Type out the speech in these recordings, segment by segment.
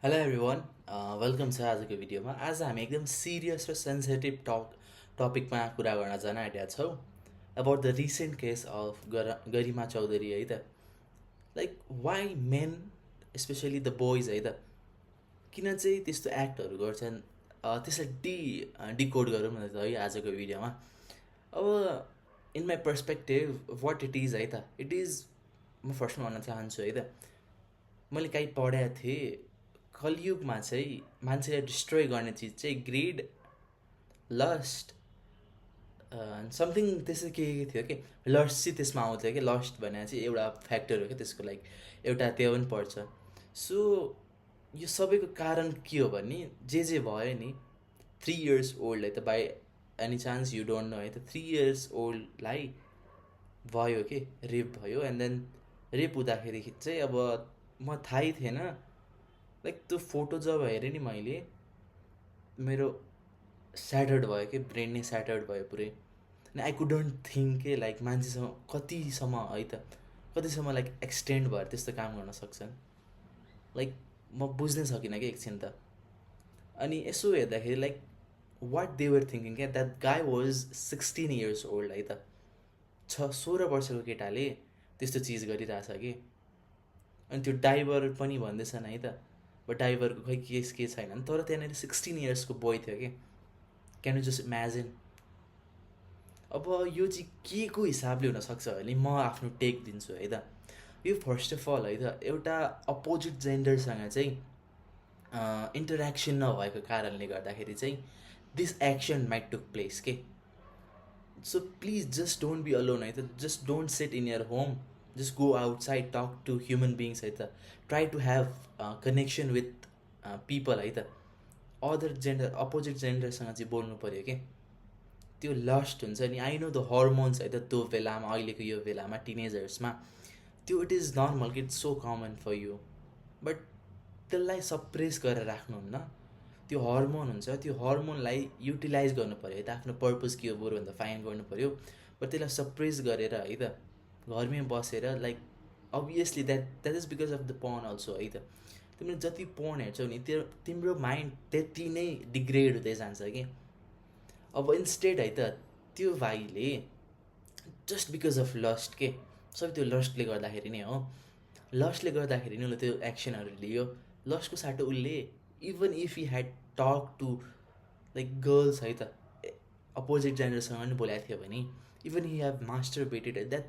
Hello everyone welcome छ आजको भिडियोमा। आज हामी एकदम सिरियस र सेन्सिटिभ टपिकमा कुरा गर्न जान आँटेका छौँ about the recent case of Garima Chaudhary है त। Like why men specially the boys है त किन चाहिँ त्यस्तो एक्टहरू गर्छन्, त्यसलाई डिकोड गरौँ न त है आजको भिडियोमा। अब in my perspective what it is है त, इट इज म फर्स्टमा भन्न चाहन्छु है त, मैले काहीँ पढाएको थिएँ कलियुगमा चाहिँ मान्छेलाई डिस्ट्रोय गर्ने चिज चाहिँ ग्रिड, लस्ट, समथिङ त्यस्तो के थियो कि लस्ट चाहिँ त्यसमा आउँथ्यो कि लस्ट भने चाहिँ एउटा फ्याक्टर हो क्या त्यसको, लाइक एउटा त्यो पनि पर्छ। सो यो सबैको कारण के हो भने जे भयो नि 3 इयर्स ओल्ड है त, by any chance you don't know है त, 3 इयर्स ओल्डलाई भयो कि रेप भयो। एन्ड देन रेप हुँदाखेरि चाहिँ अब म थाहै थिएन, लाइक त्यो फोटो जब हेरेँ नि मैले मेरो स्याटर्ड भयो कि ब्रेन नै स्याटर्ड भयो पुरै। अनि आई कुडन्ट थिङ्क के लाइक मान्छेसँग कतिसम्म है त, कतिसम्म लाइक एक्सटेन्ड भएर त्यस्तो काम गर्न सक्छन्, लाइक म बुझ्नै सकिनँ कि एकछिन त। अनि यसो हेर्दाखेरि like what they were thinking क्या, that guy was 16 years old है त, 16 वर्षको केटाले त्यस्तो चिज गरिरहेछ कि। अनि त्यो डाइभर पनि भन्दैछन् है त, बट डाइभरको खै केस के छैन, तर त्यहाँनिर 16 इयर्सको बोय थियो कि। Can you just imagine. अब यो चाहिँ के को हिसाबले हुनसक्छ भने म आफ्नो टेक दिन्छु है त। यो फर्स्ट अफ अल है त, एउटा अपोजिट जेन्डरसँग चाहिँ इन्टरेक्सन नभएको कारणले गर्दाखेरि चाहिँ this action might took place के। So please just don't be alone है त, just don't sit in your home, just go outside, talk to human beings है त, try to have connection with people है त। अदर जेन्डर अपोजिट जेन्डरसँग चाहिँ बोल्नु पऱ्यो कि। त्यो लस्ट हुन्छ नि, आई नो द हर्मोन्स है त, त्यो बेलामा अहिलेको यो बेलामा टिनेजर्समा त्यो इट इज नर्मल कि, it's so common for you, but त्यसलाई सप्रेस गरेर राख्नुहुन्न। त्यो हर्मोन हुन्छ, त्यो हर्मोनलाई युटिलाइज गर्नु पऱ्यो है त, आफ्नो पर्पज के हो बरुभन्दा फाइन गर्नु पऱ्यो। बट त्यसलाई सप्रेस गरेर है त घरमै बसेर, like obviously that is because of the पर्न अल्सो है त। तिमीले जति पर्न हेर्छौ नि त्यो तिम्रो माइन्ड त्यति नै डिग्रेड हुँदै जान्छ कि। अब इन्स्टेड है त त्यो भाइले जस्ट बिकज अफ लस्ट के, सबै त्यो लस्टले गर्दाखेरि नै हो, लस्टले गर्दाखेरि नै उसले त्यो एक्सनहरू लियो। लस्टको साटो उसले even if you had talk to like girls है त, अपोजिट जेन्डरसँग पनि बोलाएको थियो भने, even you have masturbated that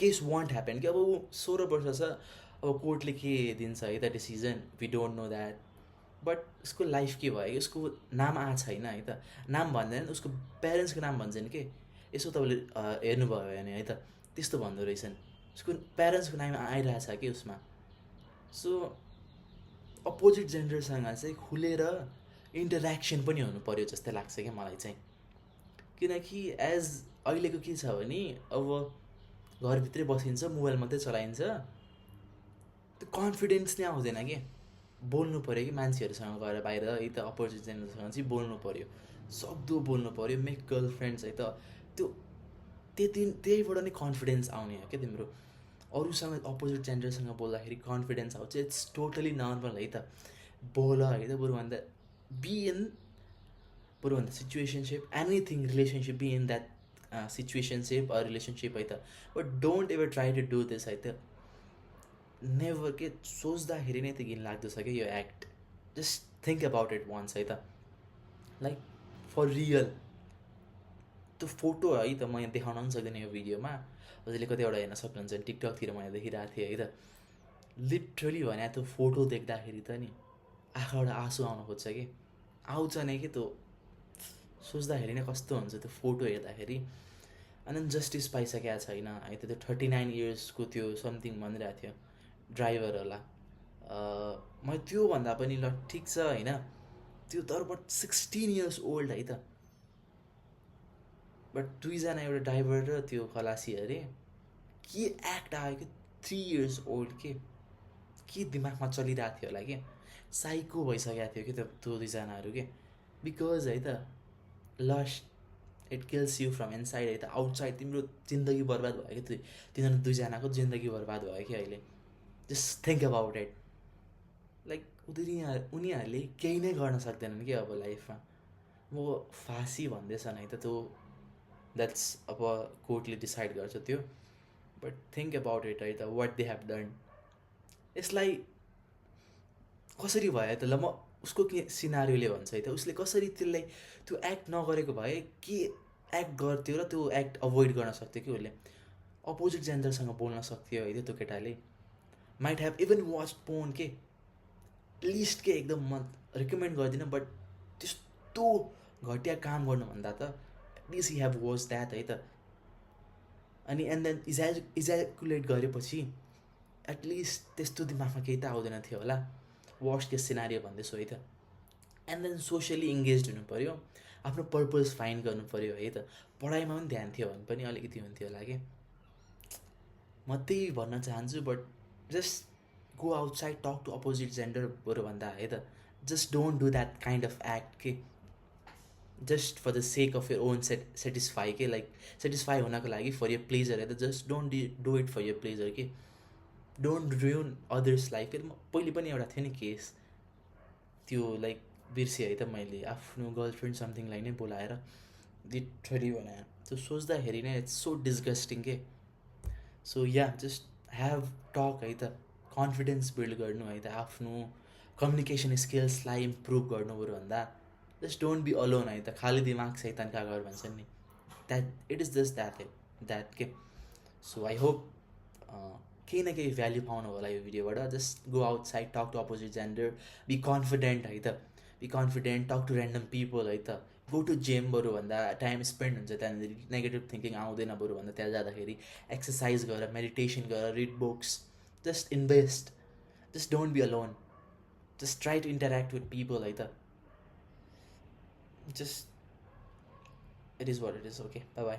case won't happen कि। अब ऊ 16 वर्ष छ, अब कोर्टले के दिन्छ है त decision, we don't know that. But उसको लाइफ के भयो, उसको नाम आएको छैन है त, नाम भन्दैन, उसको प्यारेन्ट्सको नाम भन्छन् कि। यसो तपाईँले हेर्नुभयो भने है त त्यस्तो भन्दो रहेछन्, उसको प्यारेन्ट्सको नाम आइरहेछ कि उसमा। सो अपोजिट जेन्डरसँग चाहिँ खुलेर इन्टरेक्सन पनि हुनु पऱ्यो जस्तै लाग्छ क्या मलाई चाहिँ। किनकि एज अहिलेको के छ भने अब घरभित्रै बसिन्छ, मोबाइल मात्रै चलाइन्छ, त्यो कन्फिडेन्स नै आउँदैन कि। बोल्नु पऱ्यो कि मान्छेहरूसँग गएर बाहिर है त, अपोजिट जेन्डरसँग चाहिँ बोल्नु पऱ्यो, सक्दो बोल्नु पऱ्यो, मेक गर्ल फ्रेन्ड्स है त। त्यो त्यहीबाट नै कन्फिडेन्स आउने हो क्या तिम्रो। अरूसँग अपोजिट जेन्डरसँग बोल्दाखेरि कन्फिडेन्स आउँछ, इट्स टोटली नर्मल है त। बोल है त, बरुभन्दा बी इन, बरुभन्दा situationship, anything relationship, be in that situationship relationship है त। But don't ever try to do this है त। नेभर के सोच्दाखेरि नै त घिन लाग्दो छ क्या यो act. Just think about it once है त, लाइक फर रियल। त्यो फोटो है त मैले देखाउन पनि सक्दिनँ यो भिडियोमा, हजुरले कतिवटा हेर्न सक्नुहुन्छ, टिकटकतिर मैले देखिरहेको थिएँ है त। लिटरली भने त्यो फोटो देख्दाखेरि त नि आँखाबाट आँसु आउन खोज्छ कि, आउँछ नै कि त्यो सोच्दाखेरि नै कस्तो हुन्छ त्यो फोटो हेर्दाखेरि। अनि जस्टिस पाइसकेको छैन है त। त्यो 39 इयर्सको त्यो समथिङ भनिरहेको थियो ड्राइभर होला। मैले त्योभन्दा पनि ल ठिक छ होइन, त्यो तर बट 16 इयर्स ओल्ड है त। बट दुईजना एउटा ड्राइभर र त्यो खलासी अरे, के एक्ट आयो कि 3 इयर्स ओल्ड के दिमागमा चलिरहेको थियो होला कि, साइको भइसकेको थियो कि त्यो दुईजनाहरू के। बिकज है त lust it kills you from inside है त, आउटसाइड तिम्रो जिन्दगी बर्बाद भयो कि। तिनीहरू दुईजनाको जिन्दगी बर्बाद भयो कि अहिले। Just think about it. Like ऊ उनीहरूले केही नै गर्न सक्दैनन् कि अब लाइफमा। म फाँसी भन्दैछन् है त, त्यो द्याट्स अब कोर्टले डिसाइड गर्छ त्यो। बट थिङ्क अबाउट इट है त, वाट दे हेभ डन। यसलाई कसरी भयो त, ल म उसको के सिनारीले भन्छ है त, उसले कसरी त्यसलाई त्यो एक्ट नगरेको भए के एक्ट गर्थ्यो र त्यो एक्ट अभोइड गर्न सक्थ्यो कि उसले। अपोजिट जेन्डरसँग बोल्न सक्थ्यो है त्यो केटाले। Might have even watch porn के, लिस्ट के एकदम म रिकमेन्ड गर्दिनँ, बट त्यस्तो घटिया काम गर्नुभन्दा त at least you have watch that है त। अनि एन्ड देन इज्याकुलेट गरेपछि एटलिस्ट त्यस्तो दिमागमा केही त आउँदैन थियो होला। वर्स्ट केस सिनारियो भन्दैछु है त। एन्ड देन सोसियली इङ्गेज हुनु पऱ्यो, आफ्नो पर्पज फाइन्ड गर्नु पऱ्यो है त। पढाइमा पनि ध्यान थियो भने पनि अलिकति हुन्थ्यो होला कि। म त्यही भन्न चाहन्छु। But just go outside, talk to opposite gender बरु भन्दा है त। Just don't do that kind of act के, just for the sake of your own satisfy के, लाइक सेटिस्फाई हुनको लागि फर यर प्लेजर है त। Just don't do it for your pleasure के, डोन्ट रुइन अदर्स लाइफ के। पहिले पनि एउटा थियो नि केस, त्यो लाइक बिर्सेँ है त मैले, आफ्नो गर्लफ्रेन्ड समथिङलाई नै बोलाएर लिटरली भने त्यो सोच्दाखेरि नै इट्स सो डिस्गस्टिङ के। So yeah just have talk है त, कन्फिडेन्स बिल्ड गर्नु है त, आफ्नो कम्युनिकेसन स्किल्सलाई इम्प्रुभ गर्नु बरु भन्दा जस्ट डोन्ट बी अलोन है त। खाली दिमाग सैतानका घर भन्छन् नि, that it is just that के। सो आई होप केही न केही भ्याल्यु पाउनु होला यो भिडियोबाट। Just go outside, talk to opposite gender, be confident है त, be confident, talk to random people है त। गो टु जिम बरु भन्दा टाइम स्पेन्ड हुन्छ त्यहाँनिर, नेगेटिभ थिङ्किङ आउँदैन बरु भन्दा त्यहाँ जाँदाखेरि। एक्सर्साइज गर, मेडिटेसन गर, read books, just invest, just don't be alone, just try to interact with people है त। Just it is what it is. Okay, bye by.